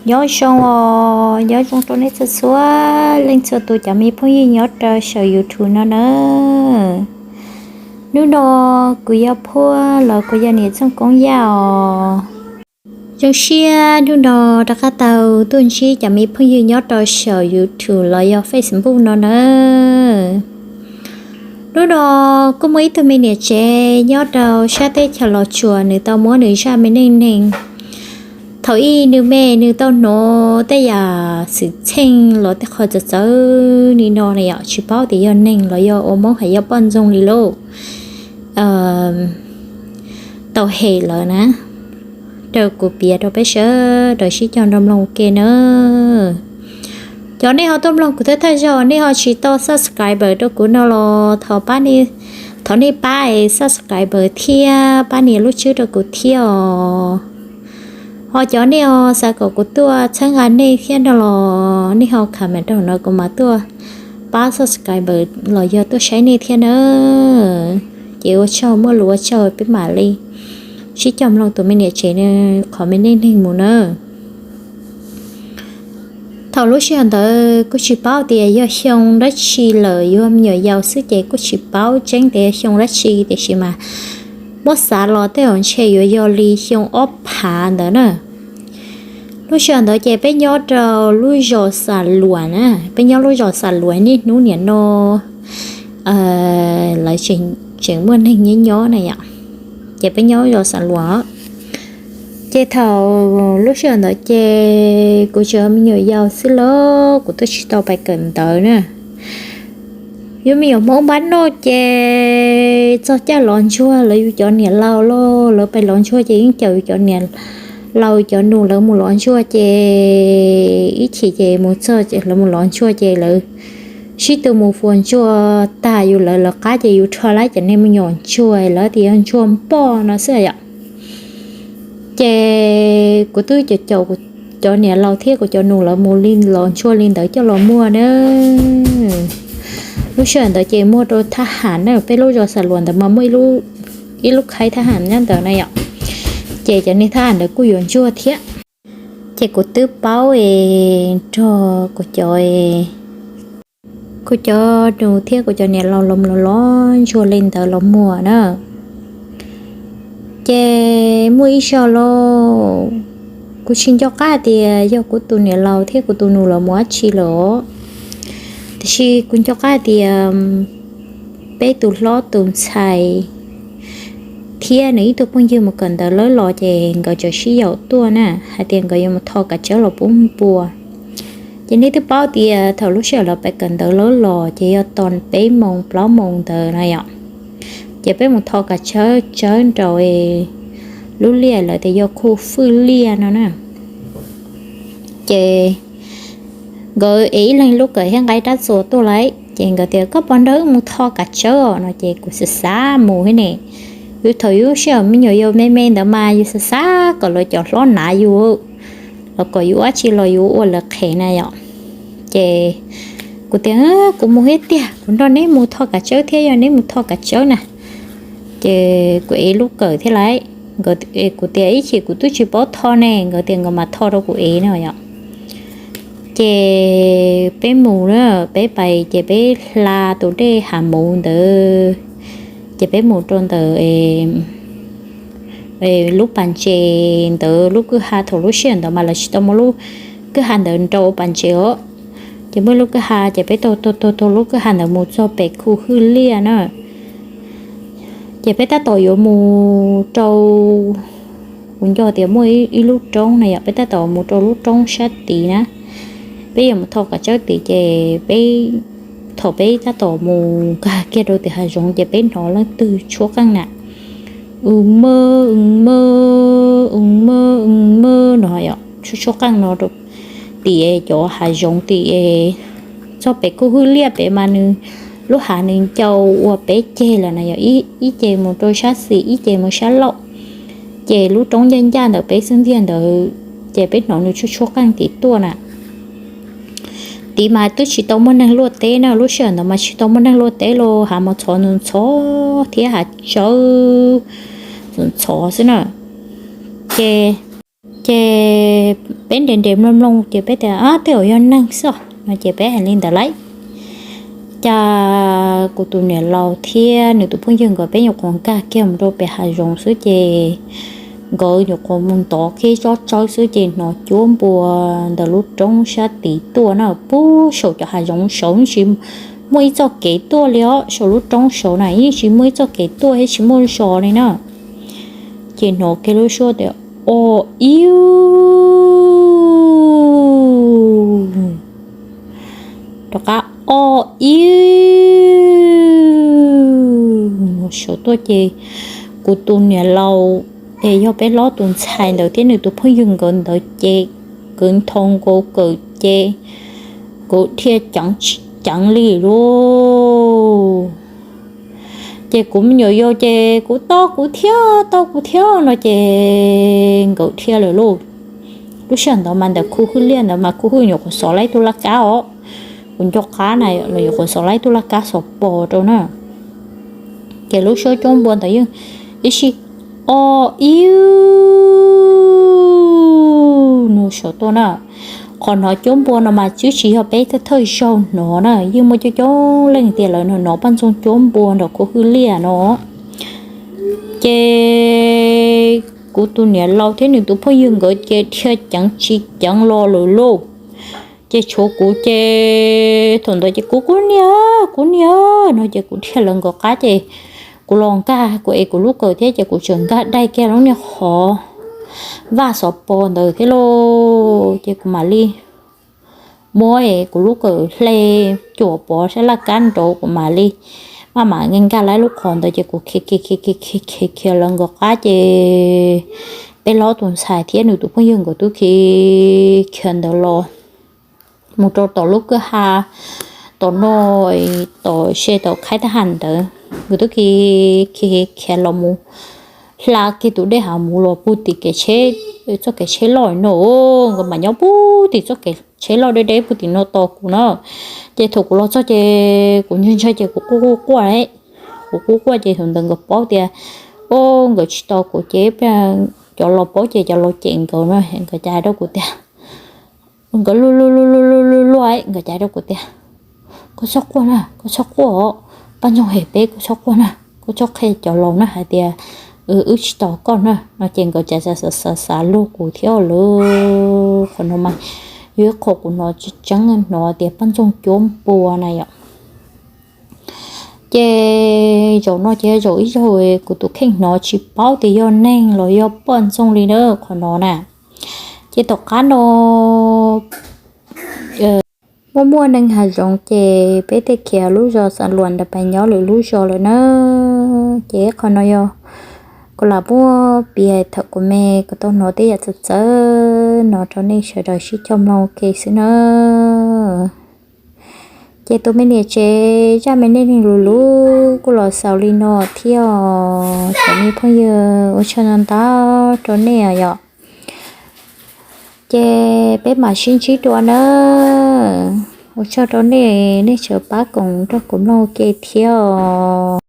Nyob zoo os, nyob zoo rau nej txhua txhua leej txhua tus cov me phooj ywg nyob rau saum YouTube no na. Hnub no kuv yog Phuaj los kuv yog niam Txooj Koob Yaj os. Zoo siab hnub no rov qab tau tuaj ntsib cov me phooj ywg nyob rau saum YouTube los yog Facebook no na. Hnub no kuj muaj ib tug me niam tsev nyob rau sab teb chaws Los Tsuas, nws tau muab nws zaj me neej neeg thaum ub nws me nws tau hnov tej yam xwm txheej los tej qho txawv txawv li no na yom, tsis paub tias yog neeg los yog ua Hmoob hais yog poj ntxoog li lauj, tau hem lawm na, rau kuv piav rau peb sawv daws sib cog nrog mloog ua ke na. Cov nej ho tuaj mloog kuv thawj thawj zaug, nej ho tsis tau subscribe rau kuv no los thov, thov nej pab es subscribe thiab pab nias lub tswb rau kuv thiab os. Ho cov nej ho xav kom kuv tuaj txhawb nqa nej thiab no los nej ho comment rau no kuv mam tuaj pab subscribe los yog tuaj saib nej thiab na. Ces ua tsaug, muaj lus ua tsaug, peb mam li sib cog mloog tus me niam tsev qhov me neej neeg mus na. Thaum lub sij hawm ntawd kuj tsis paub tias yog xyoo dab tsi lawm, yuav me nyuam yaus xwb ces kuj tsis paub tseeb tias yog xyoo dab tsi, tiam sis mas muab xav los tej zaum ntshe yuav yog li xyoo ob phav ntawd na. Lub sij hawm ntawd ces peb nyob rau lub zos Xam Luas na, peb nyob lub zos Xam Luas niaj hnub nim no lawv tseem muaj neeg nyob nyob na yom, ces peb nyob zos Xam Luas. Ces thaum lub sij hawm ntawd ces kuv tseem me nyuam yaus xwb los kuv twb tsis tau pais kawm ntawv na. Yus me nyuam Hmoob npab noj ces txog caij lov ntsuag lawv yus cov niam laus los lawv pais lov ntsuag ces yeej caum yus cov niam laus cov nus lawv mus lov ntsuag ces ib chim ces mus txog lawv mus lov ntsuag ces lawv sib tw mus fuas ntsuag tag yus lawv lawv qab ces yus rho lawv cov niag me nyuam ntsuag lawv tias yog ntsuag npoj no xwb yom. Ces kuv twb caum kuv cov niam laus thiab kuv cov nus lawv mus li lov ntsuag li ntawd coj los muag na. Lub sij hawm ntawd ces muaj rau thab ham na, peb lub zos Xam Luas ntawd mas muaj ib lub khaib thab ham nyob ntawd na yom. Ces cov niag thab ham ntawd kuj yuav ntsuag thiab. Ces kuv twb paub es nrog kuv cov kuv cov nus thiab kuv cov niam laus los lov ntsuag li ntawd los muag na. Ces muaj ib zaug lauj, kuv tsis nco qab tias yog kuv tus niam laus thiab kuv tus nus los mus dab tsi lawm, tiam sis kuv nco qab tias peb tus hlob tus ntxhais thiab nws ib tug phooj ywg mus kawm ntawv lawm los ces nkawd txawm sib yaum tuaj na, hais tias nkawd yuav mus tho kav tsawb los pub npua. Ces nej twb paub tias thaum lub sij hawm lawv pais kawm ntawv lawm los ces yog tos peb moos plaub moos ntawd na yom. Ces peb mus tho kav tsawb tsawb nraud lub liaj lawv tias yog khu fwj liaj no na. Ces nkawd es ib leeg lub kawm thiab nqa rab txuas tuaj lawm ces nkawd tias koj puas nrog wb mus tho kav tsawb os no ces kuv xav xav mus thiab ne. Yus thaum yus lub sij hawm me nyuam yaus me me ntawd mas yus xav xav kom lawv cov hlob hnav yus, los kom yus ua dab tsi los yus ua lawv qhev na yom. Ces kuv tias kuv mus thiab tiag, kuv nrog neb mus tho kav tsawb thiab, yog neb mus tho kav tsawb na. Ces kuv ev lub kawm thiab lawm, kuv tias ib chim kuv twb tsis paub tho ne, nkawd tias nkawd mam tho rau kuv ev no yom. Ces peb mus, peb pais ces peb hla tus dej Hav Muv ntawd, ces peb mus rau ntawm lub pas ntses ntawd lub kwj ha, thaum lub sij hawm ntawd mas lawv tsis tau muab lub kwj ha ntawd nrau ua pas ntses os. Ces muaj ib lub kwj ha ces peb taug taug taug taug lub kwj ha ntawd mus txog pem khu fwj liaj na. Ces peb tab tom yuav mus rau, kuv nco tias muaj ib lub roob na yom, peb tab tom mus rau lub roob sab tid na. Peb yuav mus tho kav tsawb tid ces peb, thaum peb tab tom mus nkag kiag rau tim hav zoov ces peb hnov leej twg tshuab qeej na, w mab w mab w mab w mab no yom, tshuab tshuab qeej no rau tim cov hav zoov tim txog pem khu fwj liaj pem mas nws, lub hav nws ncau ua peb ceg lawm na yom, ib ceg mus rau sab xis ib ceg mus sab laug. Ces lub roob ncaj ncaj ntawm peb xub ntiag ntawd ces peb hnov nws tshuab tshuab qeej tim tuaj na. Tid mas twb tsis tau muaj neeg luaj teb na, lub sij hawm ntawd mas tsis tau muaj neeg luaj teb los, hav mas ntxhov ntxhov thiab hav tsawb ntxhov xwb na. Ces, ces Peb nres nres mloog mloog ces peb tias, Ab, tej zaum yog neeg xwb os, no ces peb hais li ntawd lauj. Ces kuv tus niam laus thiab nws tus phooj ywg nkawd peb nyuam qhuav nkag kiag mus rau pem hav zoov xwb ces nkawd nyuam qhuav mus ntov kiag tsob tsawb xwb ces hnov cuab npua ntawm lub roob sab tid tuaj na. Puag saum cov hav zoov saud yeej tsis muaj ib txoj kev tuaj li os, saum lub roob saud na yeej tsis muaj ib txoj kev tuaj thiab tsis muaj zos li na. Ces hnov kiag lub suab tias, O, iu, rov qab, O, iu, no saud tuaj ces kuv tus niam laus es yog peb hlob tus ntxhais ntawd thiab nws tus phooj ywg nkawd ntawd ces kwv nthoo nkaus kawm ces kuv dhia ceev tsis ceev li lauj. Ces kuv me nyuam yaus ces kuv tau kuv thiab, tau kuv thiab no ces nkawd dhia lawm lauj. Lub sij hawm ntawd mas ntawm khu hwj liaj ntawd mas khu hwj nyuam qhuav xov laib tug laj kab os, kuv nco qab na los nyuam qhuav xov laib tug laj kab xov pos rau na. Ces lub suab cuab npua ntawd yeej ib sij, O, iu, no saud tuaj na. Qhov hnov cuab npua no mas twb tsis yog peb thawj thawj zaug hnov na, yeej muaj coob coob leej tias lawv hnov poj ntxoog cuab npua nram khu hwj liaj no. Ces kuv tus niam laus thiab nws tus phooj ywg nkawd ces dhia ceev tsis ceev los lawm lauj. Ces tshuav kuv ces thaum ntawd ces kuv, Kuv niam, kuv niam, no ces kuv dhia lawv nkawd qab ces kuv los nkag kuv es kuv lub kawm thiab ces kuv tseem nkag daig kiag lub niag qhov vaj xov pos ntawd thiab lauj. Ces kuv mam li muab es kuv lub kawm hle cuam pov sab laj kab nraud kuv mam li maj mam nkag laib lub qhov ntawd ces kuv khiav khiav khiav khiav khiav khiav lawv nkawd qab ces peb hlob tus ntxhais thiab nws tus phooj ywg nkawd twb khiav khiav ntawd los mus rau tom lub kwj ha tom no, tom se tom khaib tab has ntawd nkawd twb khiav khiav khiav los mus hla kiag tus dej hav mus los puag tim kev tsheb, txoj kev tsheb loj no, nkawd mas nyob puag tim txoj kev tsheb loj deb deb puag tim no tos kuv na. Ces thaum kuv los txog ces kuv ntshai ntshai ces kuv quaj quaj quaj, kuv quaj quaj ces thaum ntawd nkawd paub tias, o, nkawd tsis tos kuv ces cov laus paub ces cov laus cem nkawd no, nkawd cas hais rau kuv tias, nkawd luag luag luag luag luag luag, nkawd cas hais rau kuv tias, Koj txhob quaj na, koj txhob quaj os, poj ntxoog hem peb, koj txhob quaj na, koj txhob qhia cov laus na hais tias wb tsis tos koj na, no ces nkawd cas xav xav xav luag kuv thiab lawm. Qhov no mas yog ib qho kuv hnov tseeb tseeb hnov tias poj ntxoog cuab npua na yom. Ces zaum no ces zaum ib zaug kuv tus kheej hnov tsis paub tias yog neeg los yog poj ntxoog li na qhov no na. Ces tom qab no muaj muaj neeg hav zoov ces peb tej khiav lub zos Xav Luam ntawd pais nyob lwm lub zos lawm na. Ces qhov no yog kuv lam muab piav thaum kuv me kuv tau hnov tej yam txawv txawv no rau nej sawv daws sib cog mloog ua ke xwb na. Ces tus me niam tsev zaj me neej neeg luv luv kuj los xaus li no thiab os cov me phooj ywg, ua tsaug ntau ntau rau nej yom. Ces peb mam sib ntsib dua na. Ua tsaug rau nej, nej tseem pab koom nrog kuv mloog ua ke thiab os.